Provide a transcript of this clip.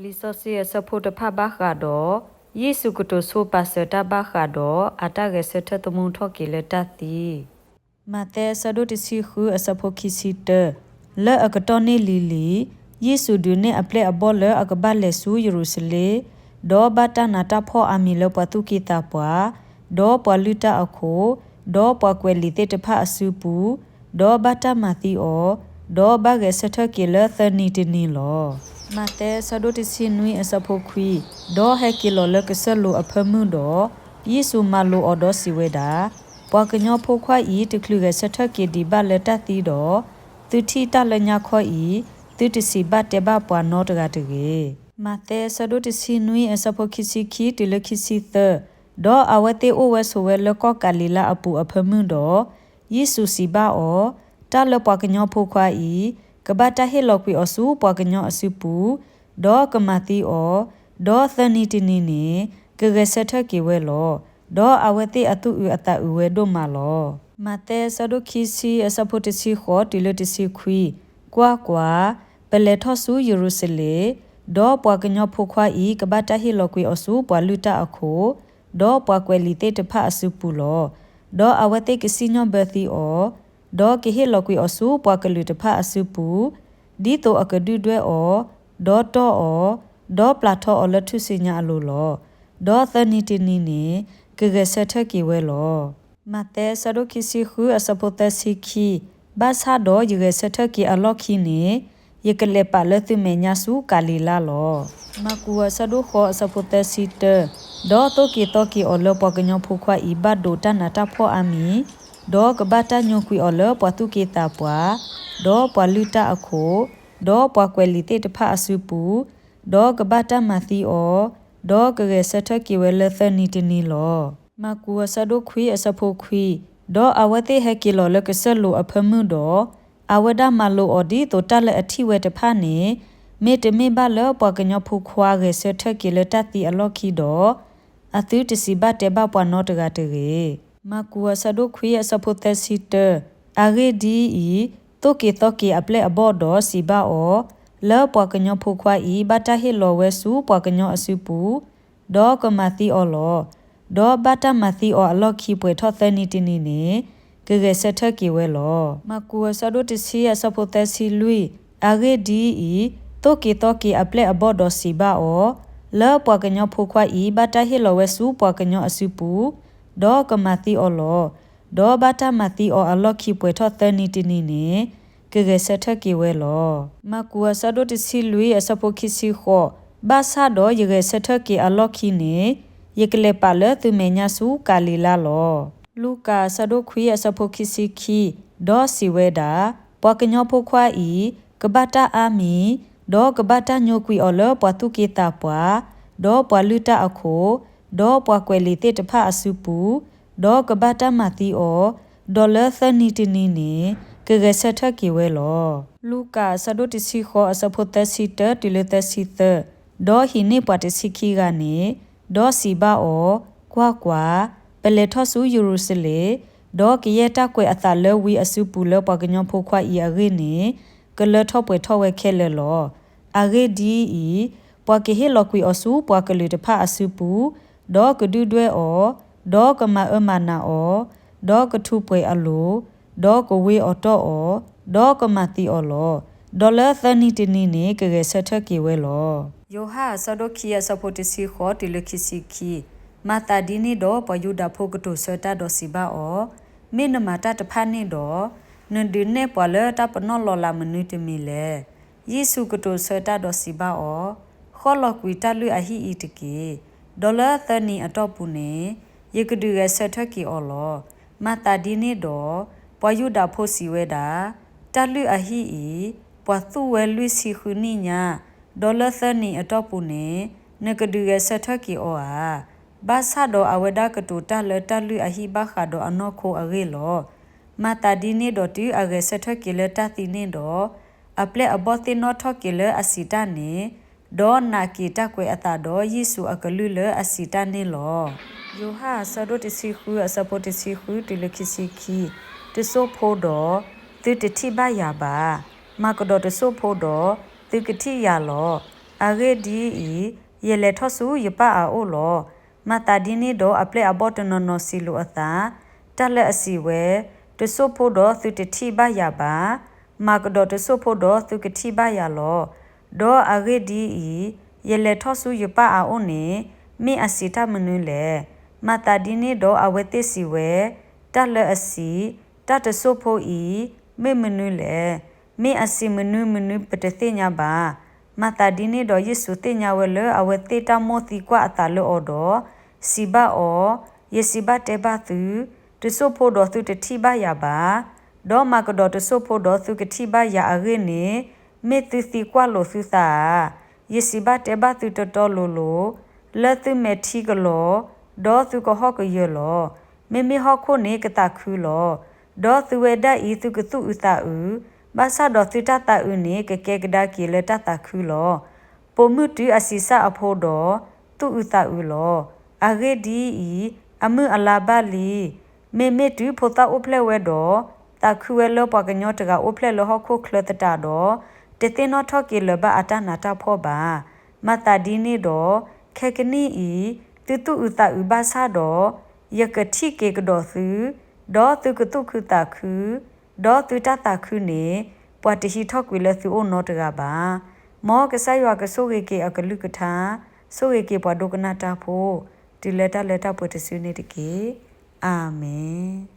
လံာ်စီဆှံအဆၢဖိတဖၣ်ဘၣ်ဃးဒီး ယ့ၣ်ၡူးကတိၤဆိပာ်စၢၤတၢ်ဘၣ်ဃးဒီး အတၢ်ဂဲၤဆၢထၢၣ်သမူထီၣ်က့ၤလၢတၢ်သံ. မးသဲအဆၢဒိၣ်တဆံဃုအဆၢဖိခံဆံတၢ, လၢအကတီၢ်န့ၣ်လံၤလံၤ, ယ့ၣ်ၡူးဒုးနဲၣ်အပျဲၢ်အဘီၣ်လၢအကဘၣ်လဲၤဆူယရူၤၡလ့ၣ်, ဒီးဘၣ်တၢ်နးတၢ်ဖှီၣ်အါမံၤလၢပှၤသူၣ်က့သးပှၢ်, ဒီးပှၤလုၢ်တၢ်အခိၣ်, ဒီးပှၤကွဲးလံာ်သ့ၣ်တဖၣ်အစုပူၤ, ဒီးဘၣ်တၢ်မၤသံအီၤ, ဒီးဘၣ်ဂဲၤဆၢထၢၣ်က့ၤလၢသၢနံၤတနံၤလီၤ. မးသဲအဆၢဒိၣ်တဆံနွံအဆၢဖိခွံ, ဒီးဟဲက့ၤလီၤလၢကစၢၢ်လိၤအဖၢမုၢ်ဒီး, ယ့ၣ်ၡူးမၤလိာ်အီၤဒီးစံးဝဲဒၣ်, ပှၤကညီဖိခွါအံၤ တချုးဂဲၤဆၢထၢၣ်က့ၤဒံးဘၣ်လၢတၢ်သံဒီး, သုထံၣ်တၢ်လၢညါခီအံၤ, သုတစံးဘၣ်တဲဘၣ်ပှၤနီတဂၤတဂ့ၤ. မးသဲအဆၢဒိၣ်တဆံနွံအဆၢဖိခံဆံခံတုၤလၢခံဆံသၢ, ဒီးအဝဲသ့ၣ်အိၣ်ဝဲဆိးဝဲလၢကီၢ်ကၤလံၤလါအပူၤအဖၢမုၢ်ဒီး, ယ့ၣ်ၡူးစံးဘၣ်အီၤ, တၢ်လၢပှၤကညီဖိခွါအံၤ, ကဘၣ်တၢ်ဟ့ၣ်လီၤကွံာ်အီၤဆူပှၤကညီအစုပူၤ, ဒီးကမၤသံအီၤ, ဒီးသၢနံၤတနံၤန့ၣ်, ကဂဲၤဆၢထၢၣ်က့ၤဝဲလီၤ. ဒီးအဝဲသ့ၣ်အသူၣ်အုးအသးအုးဝဲဒိၣ်မးလီၤ. မးသဲအဆၢဒိၣ်ခံဆံအဆၢဖိတဆံဃိးတုၤလၢတဆံခွံ, ကွၢ်ကွၢ်, ပလဲၤထီၣ်ဆူယရူၤၡလ့ၣ်, ဒီးပှၤကညီဖိခွါအံၤ ကဘၣ်တၢ်ဟ့ၣ်လီၤကွံာ်အီၤဆူပှၤလုၢ်တၢ်အခိၣ်, ဒီးပှၤကွဲးလံာ်သ့ၣ်တဖၣ်အစုပူၤလီၤ. ဒီးအဝဲသ့ၣ်ကစံၣ်ညီၣ်ဘၢသံအီၤ, ဒီးကဟ့ၣ်လီၤကွံာ်အီၤဆူပှၤကလုာ်တဖၣ်အစုပူၤ, ဒ်သိးအကဒုၣ်ဒွဲၣ်အီၤ, ဒီးတီၢ်အီၤ, ဒီးပျၢ်ထီအီၤလၢထူၣ်စုညါအလိၤလီၤ. ဒီးသၢနံၤတနံၤန့ၣ်, ကဂဲၤဆၢထၢၣ်က့ၤဝဲလီၤ. မးသဲအဆၢဒိၣ်ခံဆံဃုအဆၢဖိသၢဆံခံ, ဘၣ်ဆၣ်ဒီးယဂဲၤဆၢထၢၣ်က့ၤအလီၢ်ခံန့ၣ်, ယကလဲၤပာ်လၢသုမဲာ်ညါဆူကၤလံၤလါလီၤ. မၢ်ကူးအဆၢဒိၣ်ဃိးအဆၢဖိသၢဆံတၢ, ဒီးသိၣ်က့ၤသီက့ၤအီၤလၢပှၤကညီဖိခွါအံၤဘၣ်ဒိးတၢ်နးတၢ်ဖှီၣ်အါမံၤ, ဒီးကဘၣ်တၢ်ညိကွံာ်အီၤလၢပှၤသူၣ်က့သးပှၢ်, ဒီးပှၤလုၢ်တၢ်အခိၣ်, ဒီးပှၤကွဲးလံာ်သ့ၣ်တဖၣ်အစုပူၤ, ဒီးကဘၣ်တၢ်မၤသံအီၤ, ဒီးကဂဲၤဆၢထၢၣ်က့ၤဝဲလၢသၢနံၤတနံၤလီၤ. မၢ်ကူးအဆၢဒိၣ်ခွံအဆၢဖိခွံ, ဒီးအဝဲသ့ၣ်ဟဲက့ၤလီၤလၢကစၢၢ်လိၤအဖၢမုၢ်ဒီး, အဝဲဒၣ်မၤလိာ်အီၤဒ်သိးတၢ်လၢအထံၣ်ဝဲတဖၣ်န့ၣ်, မ့တမ့ၢ်ဘၣ်လၢပှၤကညီဖိခွါဂဲၤဆၢထၢၣ်က့ၤလၢတၢ်သံအလီၢ်ခံဒီး, အသုတစံးဘၣ်တဲဘၣ်ပှၤနီတဂၤတဂ့ၤ. မၢ်ကူးအဆၢဒိၣ်ခွံအဆၢဖိသၢဆံတၢ, အဂ့ၢ်ဒ်အံၤ, သိၣ်က့ၤသီက့ၤအပျဲၢ်အဘီၣ်ဒီးစံးဘၣ်အီၤ, လၢပှၤကညီဖိခွါအံၤဘၣ်တၢ်ဟ့ၣ်လီၤဝဲဆူပှၤကညီအစုပူၤ, ဒီးကမၤသံအီၤလီၤ. ဒီးဘၣ်တၢ်မၤသံအီၤအလီၢ်ခံပှဲၤထီၣ်သၢနံၤတနံၤန့ၣ်, ကဂဲၤဆၢထၢၣ်က့ၤဝဲလီၤ. မၢ်ကူးအဆၢဒိၣ်တဆံအဆၢဖိသၢဆံလွံၢ်, အဂ့ၢ်ဒ်အံၤ, သိၣ်က့ၤသီက့ၤအပျဲၢ်အဘီၣ်ဒီးစံးဘၣ်အီၤ, လၢပှၤကညီဖိခွါအံၤဘၣ်တၢ်ဟ့ၣ်လီၤဝဲဆူပှၤကညီအစုပူၤ, ဒီးကမၤသံအီၤလီၤ. ဒီးဘၣ်တၢ်မၤသံအီၤအလီၢ်ခံပှဲၤထီၣ်သၢနံၤတနံၤန့ၣ်, ကဂဲၤဆၢထၢၣ်က့ၤဝဲလီၤ. မၢ်ကူးအဆၢဒိၣ်တဆံလွံၢ်အဆၢဖိခံဆံဃိး, ဘၣ်ဆၣ်ဒီးယဂဲၤဆၢထၢၣ်က့ၤအလီၢ်ခံန့ၣ်, ယကလဲၤပာ်လၢသုမဲာ်ညါဆူကၤလံၤလါလီၤ. လူၤကၣ်အဆၢဒိၣ်ခွံအဆၢဖိခံဆံခံ, ဒီးစံးဝဲဒၣ်, ပှၤကညီဖိခွါအံၤ, ကဘၣ်တၢ်အါမံၤ, ဒီးကဘၣ်တၢ်ညိကွံာ်အီၤလၢပှၤသူၣ်က့သးပှၢ်, ဒီးပှၤလုၢ်တၢ်အခိၣ်, ဒီးပှၤကွဲးလံာ်သ့ၣ်တဖၣ်အစုပူၤ, ဒီးကဘၣ်တၢ်မၤသံအီၤ, ဒီးလၢသၢနံၤတနံၤန့ၣ်, ကဂဲၤဆၢထၢၣ်က့ၤဝဲလီၤ. လူၤကၣ်အဆၢဒိၣ်တဆံဃိးအဆၢဖိသၢဆံတၢတုၤလၢသၢဆံသၢ, ဒီးဟံးန့ၢ်ပှၤတဆံခံဂၤန့ၣ်, ဒီးစံးဘၣ်အီၤ, ကွၢ်ကွၢ်, ပလဲၤထီၣ်ဆူယရူၤၡလ့ၣ်, ဒီးကယဲၢ်တၢ်ကွဲးအသးလၢဝံအစုပူၤလၢပှၤကညီဖိခွါအံၤအဂ့ၢ်န့ၣ်, ကလၢထီၣ်ပှဲၤထီၣ်ဝဲခဲလၢာ်လီၤ. အဂ့ၢ်ဒ်အံၤ, ပှၤကဟ့ၣ်လီၤကွံာ်အီၤဆူပှၤကလုာ်တဖၣ်အစုပူၤ, ဒီးကဒုၣ်ဒွဲၣ်အီၤ, ဒီးကမၤအၢမၤနးအီၤ, ဒီးကထူးပှဲၤအလိၤ, ဒီးကဝ့အီၤတီၢ်အီၤ, ဒီးကမၤသံအီၤလီၤ. ဒီးလၢသၢနံၤတနံၤန့ၣ် ကဂဲၤဆၢထၢၣ်က့ၤဝဲလီၤ. ယိၤဟၣ်အဆၢဒိၣ်ခံအဆၢဖိတဆံဃိးတုၤလၢခံဆံခံ, မၤသးဒ်န့ၣ်ဒီးပှၤယူဒၤဖိကတိၤဆၢတၢ်ဒီးစံးဘၣ်အီၤ, မ့ၢ်နမၤတၢ်တဖၣ်န့ၣ်ဒီး, နဒုးနဲၣ်ပှၤလၢတၢ်ပနီၣ်လီၤလးမနုၤတမံၤလဲၣ်. ယ့ၣ်ၡူးကတိၤဆၢတၢ်ဒီးစံးဘၣ်အီၤ, ဃီၣ်လီၤကွံာ်တၢ်လုၢ်အဟံၣ်အံၤတက့ၢ်. ဒီးလၢသၢနံၤအတီၢ်ပူၤန့ၣ်, ယကဒုးဂဲၤဆၢထၢၣ်က့ၤအီၤလီၤ. မၤသးဒ်န့ၣ်ဒီး, ပှၤယူဒၤဖိစံးဝဲဒၣ်, တၢ်လုၢ်အဟံၣ်အံၤ, ပှၤသူၣ်ဝဲလွံၢ်ဆံဃုနံၣ်ညါ, ဒီးလၢသၢနံၤအတီၢ်ပူၤန့ၣ်, နကဒုးဂဲၤဆၢထၢၣ်က့ၤအီၤဧါ. ဘၣ်ဆၣ်ဒီးအဝဲဒၣ်ကတိၤတၢ်လၢတၢ်လုၢ်အဟံၣ်ဘၣ်ဃးဒီးအနီၢ်ခိအဂ့ၢ်လီၤ. မၤသးဒ်န့ၣ်ဒီးတုၤအဂဲၤဆၢထၢၣ်က့ၤလၢတၢ်သံန့ၣ်ဒီး, အပျဲၢ်အဘီၣ်သ့ၣ်နီၣ်ထီၣ်က့ၤလၢအစံးတၢ်န့ၣ်, ဒီးနာ်က့ၤတၢ်ကွဲးအသးဒီးယ့ၣ်ၡူးအကလုၢ်လၢအစံးတၢ်န့ၣ်လီၤ. ယိၤဟၣ်အဆၢဒိၣ်တဆံဃုအဆၢဖိတဆံဃုတုၤလၢခံဆံခံ, တစိၢ်ဖိဒီး, သုတထံၣ်ဘၣ်ယၤဘၣ်. မၤကဒီးတစိၢ်ဖိဒီး, သုကထံၣ်ယၤလီၤ. အဂ့ၢ်ဒ်အံၤ, ယလဲၤထီၣ်ဆူယပၢ်အအိၣ်လီၤ. မၤသးဒ်န့ၣ်ဒီးအပျဲၢ်အဘီၣ်တနီၤနီၤစံးလိာ်အသး, တၢ်လၢအစံးဝဲ, တစိၢ်ဖိဒီးသုတထံၣ်ဘၣ်ယၤဘၣ်. မၤကဒီးတစိၢ်ဖိဒီးသုကထံၣ်ဘၣ်ယၤလီၤ. ဒီးအဂ့ၢ်ဒ်အံၤ, ယလဲၤထီၣ်ဆူယပၢ်အအိၣ်န့ၣ်, မ့ၢ်အစံးတၢ်မနုၤလဲၣ်. မၤသးဒ်န့ၣ်ဒီးအဝဲသ့ၣ်စံးဝဲ, တၢ်လၢအစံး, တၢ်တစိၢ်ဖိအံၤ, မ့ၢ်မနုၤလဲၣ်. မ့ၢ်အစံးမနုၤမနုၤပတသ့ၣ်ညါဘၣ်. မၤသးဒ်န့ၣ်ဒီးယ့ၣ်ၡူးသ့ၣ်ညါဝဲလၢအဝဲသ့ၣ်တၢ်မိၣ်သံကွၢ်အသးလၢအီၤဒီး, စံးဘၣ်အီၤ, ယစံးဘၣ်တဲဘၣ်သု, တစိၢ်ဖိဒီးသုတထံၣ်ဘၣ်ယၤဘၣ်. ဒီးမၤကဒီးတစိၢ်ဖိဒီးသုကထံၣ်ဘၣ်ယၤအဂ့ၢ်န့ၣ်, မ့ၢ်သုသံကွၢ်လိာ်သုသးဧါ. ယစံးဘၣ်တဲဘၣ်သုတီတီလိၤလိၤ, လၢသုမဲာ်ထံကလီၤ, ဒီးသုကဟီၣ်ကယၢၤလီၤ. မ့မ့ၢ်ဟီၣ်ခိၣ်န့ၣ်ကသးခုလီၤ. ဒီးသုဝဲဒၣ်အံၤသုကသူၣ်အုးသးအုး, ဘၣ်ဆၣ်ဒီးသုတၢ်သးအုးန့ၣ်ကကဲကဒါက့ၤလၢတၢ်သးခုလီၤ. ပိာ်မုၣ်တုၤအဆံးစၢ်အဖိဒီး, သူၣ်အုးသးအုးလီၤ. အဂ့ၢ်ဒ်အံၤ, အမုၢ်အလါဘၣ်လံ. မ့မ့ၢ်တုၤဖိသၣ်အိၣ်ဖျဲၣ်ဝဲဒီး, သးခုဝဲလၢပှၤကညီတဂၤအိၣ်ဖျဲၣ်လၢဟီၣ်ခိၣ်ချၢသတးဒီး, တသ့ၣ်နီၣ်ထီၣ်က့ၤလၢၤဘၣ်အတၢ်နးတၢ်ဖှီၣ်ဘၣ်. မၤသးဒ်န့ၣ်ဒီး, ခဲကနံၣ်အံၤ, သုသူၣ်အုးသးအုးဘၣ်ဆၣ်ဒီး, ယကထံၣ်က့ၤကဒီးသု, ဒီးသုကသူၣ်ခုသးခု, ဒီးသုတၢ်သးခုန့ၣ်, ပှၤတဟံးထီၣ်ကွံာ်လၢသုအိၣ်နီတဂၤဘၣ်. မ်ကစၢ်ယွၤကဆိၣ်ဂ့ၤက့ၤအကလုၢ်ကထါ, ဆိၣ်ဂ့ၤက့ၤပှၤဒိကနၣ်တၢ်ဖိ, တုၤလၢတၢ်လၢတၢ်ပှဲၤတစုန့ၣ်တက့ၢ်. အၤမ့ၣ်.